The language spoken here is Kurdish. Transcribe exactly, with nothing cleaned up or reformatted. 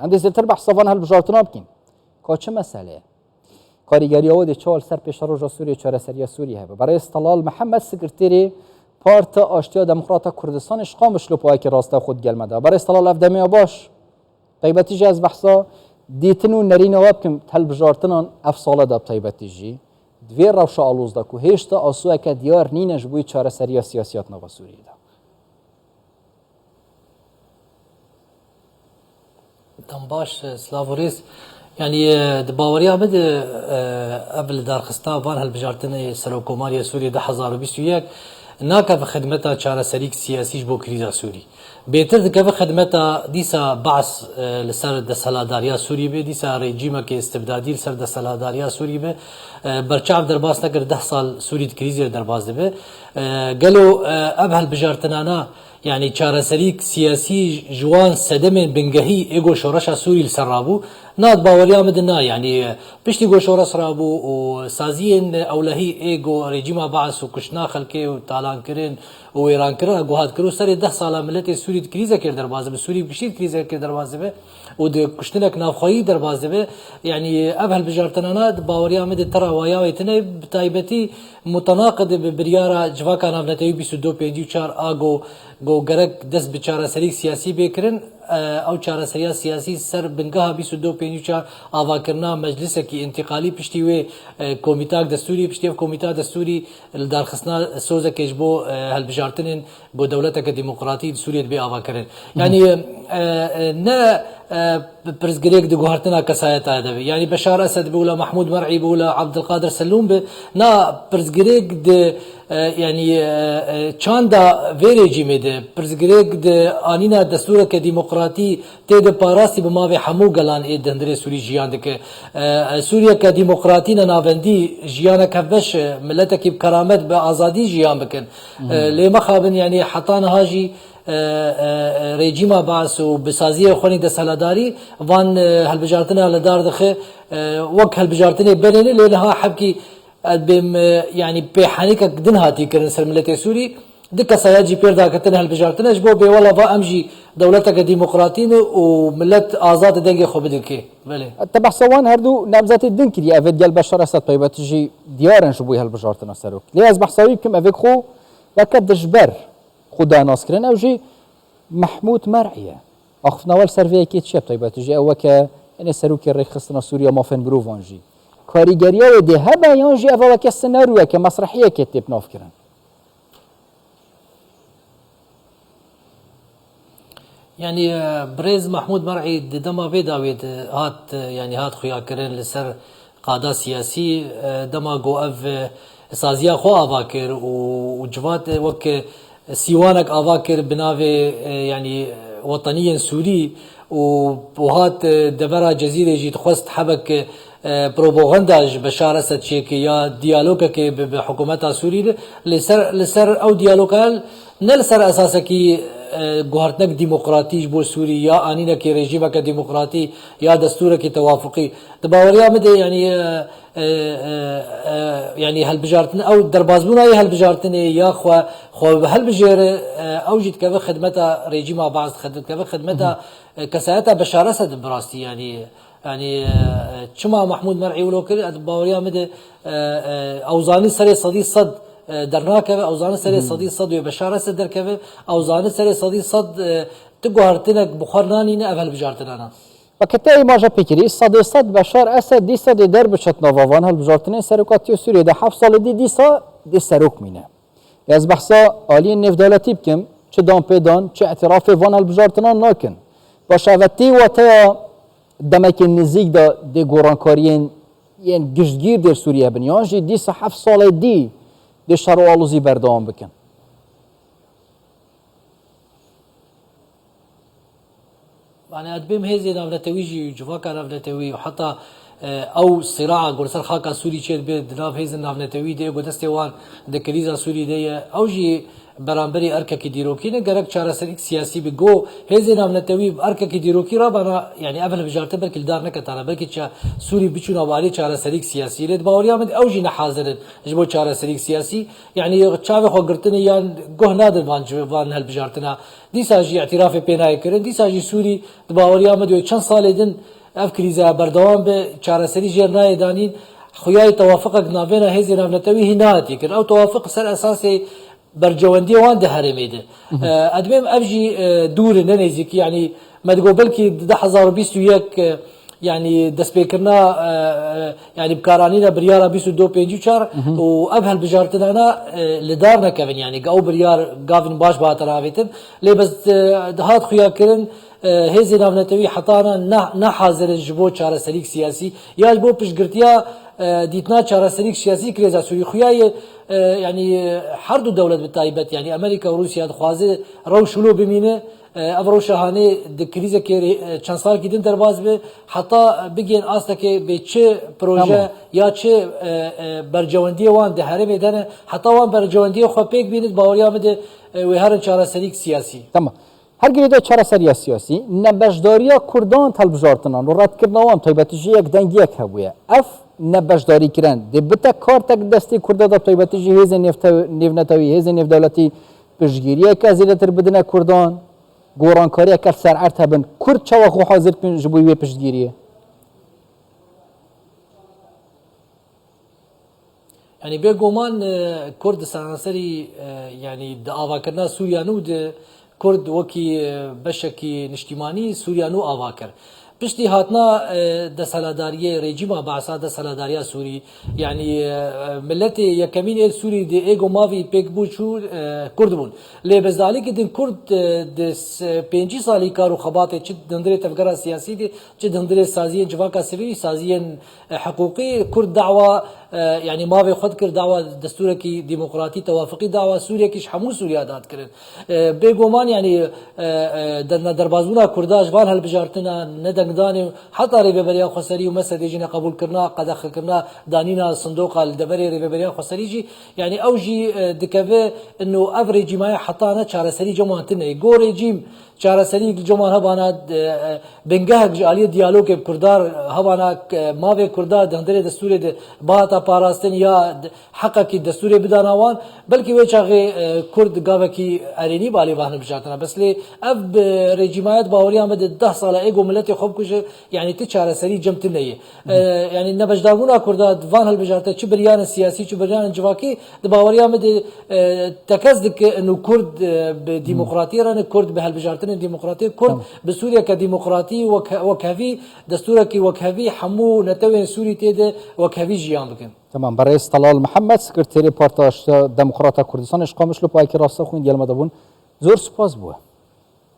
Em dê zêdetir behsa van hilbijartina bikîn. Ka çi mesele ye? Karîgeriya wê dê çawa li ser pêşeroja Sûriyê, çareseriya Sûriyê hebe? Berêz Telal Mihemed, sekreterê Parta Aştiya Demokrata Kurdistanê ji Qamişlo payekî rastewxo digel me de. Berêz Telal, ev demê ya baş. Taybetî jî ez behsa dîtin û nerîna we bikim hilbijartinan ev sale de bi taybetî jî. Di vê rewşa aloz de ku hêşta asuweke diyar nîne ji bo çareseriya siyasî ya di nava Sûriyê de. Dem baş, e, silav û rêz. Yanî, e, di baweriya min de, e, ev lidarxistina van hilbijartinê Serokkomariya Sûriyê du hezar û bîst û yek nakeve xidmeta çareserîk siyasî ji bo krîza Sûrî. Bêtir dikeve xidmeta dîsa Baas, e, li ser desthilatdariya Sûrî be, dîsa rejîmekê istibdadî li ser desthilatdariya Sûrî be. E, berçav derbas nekir, deh sal Sûrî di krîzê de derbas dibe. E, gelo, e, ev hilbijartinana, yanî çareserîk siyasî ji wan sedemên bingehî ê ku şoreşa Sûrî li ser rabû, na di baweriya min de na, yanî, e, piştî ku şoreş rabû û saziyên ewlehî ê ku rejîma Baas û kuştina xelkê û talankirin û wêrankirina ku hat kir û serê deh sala miletê Sûrî di krîzekê derbas dibe, Sûrî bi giştî di krîzekê derbas dibe û di kuştinek navxweyî derbas dibe. Yanî ev hilbijartinana di baweriya min de tera waya wê tine, bi taybetî mutenaqid bi biryara Civaka Navnetewî bîst û du pêncî û çar a ku, ku gerek dest bi çareserîk siyasî bê kirin, e, ew çareseriya siyasî ser bingeha bîst û du pêncî û çar avakirina meclisekî întîqalî, piştî wê, e, komîtak destûrî, piştî ev komîta destûrî lidarxistina sozekê ji bo, e, hilbijartinên ku dewleteke demokratî li Sûriyê dibe avakirin. Yanî, e, e, ne, e, pirsgirêk di guhertina kesayeta de be. Yanî Beşar Esed be wila Mahmûd Mer'î be wila Abdulkadir Selûm be, na pirsgirêk di, e, yanî, e, e, çanda vê rejîmê de, pirsgirêk di anîna destûreke demokratî tê de parastî bi mavê hemû gelan ê di hundirê Sûrî jiyan dike. E, e, Sûriyeke demokratî ne navendî, jiyanek hevbeş, e, miletekî bi keramet, bi azadî jiyan bikin. E, lê mexabin, yanî heta niha jî, e, e, e, rejîma Baas û bi saziyê xwenî desthilatdarî van, e, hilbijartina li dar dixe, e, wek hilbijartinê berê ne, lê niha hebkî, ez bêm, e, yanî pêhenîkek din hatî kirin ser miletê Sûrî. Di kesayet jî pêr daketine hilbijartine ji bo bê wela va em jî dewleteke demokratî ne û milet azad e dengê xwe bidike. Belê. Te behsa wan her du namzetê din kiriye, ev ê digel Beşar Esed taybetî jî diyar in ji bo hilbijartina serokî. Lê ez behsa wî bikim, ev ê xwe weke dijber xwe daye naskirin, ew jî Mehmûd Mer'î ye. Axiftina we li ser vê yekê çi ye bi taybetî jî? Ew weke, yanî serokê rêxistina Sûriya mafên mirovan jî. Karîgeriya wê dê hebe yan jî ev e weke senaryoyeke, mesrehiyekê tê bi nav kirin? Yanî, e, birêz Mehmûd Mer'î di dema vê dawê de hat, e, yanî hat xuyakirin li ser qada siyasî, e, dema ku ev, e, saziya xwe ava kir û, û civat, e, wek, e, sîwanek ava kir bi navê, e, yanî, e, weteniyên Sûrî û, û hat, e, devera Cezîrê jî dixwest hebek, e, propaganda ji Beşar Esed çêke ya diyalogekê bi, bi hikûmeta Sûrî de. Li ser, li ser ew diyaloga ne li ser esasekî, e, guhertinek demokratî ji bo Sûrî ya anînekê rejîmeke demokratî ya destûrekî tewafuqî. Di baweriya min de, yanî, e, e, e, e, yanî hilbijartin, ew derbasbûna yê hilbijartinê ya xwe, xwe hilbijêre, e, ew jî dikeve xidmeta rejîma Baas, dikeve xidmeta, e, kesayeta Beşar Esed bi rastî, yanî, yanî, e, çima Mehmûd Mer'î wilo kir, ez baweriya min de, e, e, ew zanî serê sedî sed, e, dernakeve, ew zanî serê sedî sed wê Beşar Esed derkeve, ew zanî serê sedî sed, e, ti guhertinek bi xwe nanîne ev hilbijartinana. Weke te îmaje pêkirî, sedê sed Beşar Esed dîsa dê derbiçe di nava van hilbijartinên serokatiya Sûriyê de heft salê dî dîsa dê serok mîne. Ez behsa aliyên nêvdewletî bikim, çi danpêdan, çi îtirafê van hilbijartinan nakin. Baş, ev tê wateya demekê nizîk de dê gorankariyên yên giştgîr dê Sûriye bin, yan jî dîsa heft salê dî dê şer û alozî berdewam bikin. Yanî, ez dibêm hêzên navnetewî jî, civaka navnetewî û heta, e, ew sîraa ku li ser xaka Sûrî çêdibe di nav hêzên navnetewî de, ku destê wan di krîza Sûrî de ye, ew jî, beramberî erkekî dîrokî ne, gerek çareserîk siyasî bi go hêzê navnetewî bi erkekî dîrokî rabana, yanî ev hilbijartin belkî li dar neketana, belkî ça-, Sûrî biçûna warê çareserîk siyasî. Lê di baweriya min de ew jî ne hazir in ji bo çareserîk siyasî. Yanî çavê xwe girtine yan guh nadin van ci-, van hilbijartina. Dîsa jî îtirafê pê nayê kirin. Dîsa jî Sûrî di baweriya min de çend salê din ev krîze berdewam be, çareserî jê re nayê danîn. Xuyayê tewafiqek navbêna hêzê navnetewî hî nehatiye kirin. Ew tewafiq ser esasê bercewendiyê wan di herêmê de. E, edmêm ev jî, e, dûr e, ne nêzîkî. Yanî me digot belkî di du hezar û bîst û yek, e, yanî destpêkirina, e, e, yanî bikaranîna biryara bîst û du pêncî û çar û ev hilbijartinana, e, li dar nekevin. Yanî ew biryar gavin baş bihatin avêtin. Lê bes, e, dihat xuya kirin, e, hêzê navnetewî hetana ne, ne hazir in ji bo çareserîk siyasî ya ji bo piştgirtiya, e, dîtina çareserîk siyasî krêza Sûrî. Xuya ye, e, yanî, e, her du dewlet bi taybet, yanî Amerîka û Rûsya dixwaze rewş wilo bimîne, e, ev rewşa hanê di krîzekê rê-, e, çend salkî din derbas be, heta bigên astekê bê çi proje Tamam. ya çi, e, e, bercewendiyê wan di herêmê de ne, heta wan bercewendiyê xwe pêk bînit, baweriya min de, e, wê herin çareserîk siyasî. Tamam. Her girêda çareseriya siyasî, nebeşdariya Kurdan di hilbijartinan û redkirina wan taybetî jî yek dengiyek hebûye. Ev nebeşdarîkirin dê bite kartek destê Kurda de, taybetî jî hêzên nêvte-, nêvnetewî, hêzên nêvdewletî piştgiriyeke zêdetir bidine Kurdan, gorankariyeke li ser erd hebin. Kurd çawa xwe hazir dikin ji bo wê piştgiriyê? Yanî bêguman, e, Kurd di seranserî, e, yanî di avakirina Sûriya nû de Kurd wekî, e, beşekî niştîmanî Sûriya nû ava kir. Piştî hatina, e, desthilatdariyê, rejîma Be'sa, desthilatdariya Sûrî, yanî, e, miletê yekemîn ê Sûrî di êgo mavî pêk bû çû, e, Kurd bûn. Lê bezdalîkî din Kurd, e, di s-, pêncî salî kar û xebatê çi di hundirê tevgera siyasî de, çi di hundirê saziyên civaka sivîlî, saziyên, e, hiqûqî, Kurd dawa, e, yanî mavê xwe dikir, dawa destûrekî demokratî, tewafiqî, dawa Sûriyekî ji hemû Sûriya de hat kirin. E, bêguman, yanî, e, e, der-, derbazbûna Kurda ji van hilbijartina, nedengdanê, heta Rêveberiya Xweserî û mesedê jî neqebûlkirina, qedexekirina, danîna sindoqa li deverê Rêveberiya Xweserî jî, yanî ew jî, e, dikeve ino ev rejîmaya heta ne çareserî cem wan tune ye. Go rejîm çareserî cem wan hebana, e, e, bingehek ji aliyê diyalogê bi Kurda hebana, e, mavê Kurda di hundirê destûrê de bihata parastin ya d-, heqekî destûrê bidana wan, belkî wê çaxê, e, Kurd gavekî erênî bi alî van hilbijartina. Bes lê ev bi rejîmaya di baweriya me de deh sala êgo miletê xwe bikuje, yanî ti çareserî cem tune ye. E, yanî nebeşdarbûna Kurda di van hilbijartina çi biryanên siyasî, çi biryanên civakî di baweriya me de, e, tekez dike ino Kurd, e, bi demokratiyê re ne, Kurd bi hilbijartinên demokratiyê, Kurd Tamam. bi Sûriyeke demokratî wek, wekhevî, destûrekî wekhevî, hemû netewên Sûrî tê de wekhevî jiyan bikin. Tamam, berêz Telal Mihemed, Sekreterê Partiya Demokrata Kurdistanê ji Qamişlo payekî rasta xwîn gel me de bûn. Zor spas bû.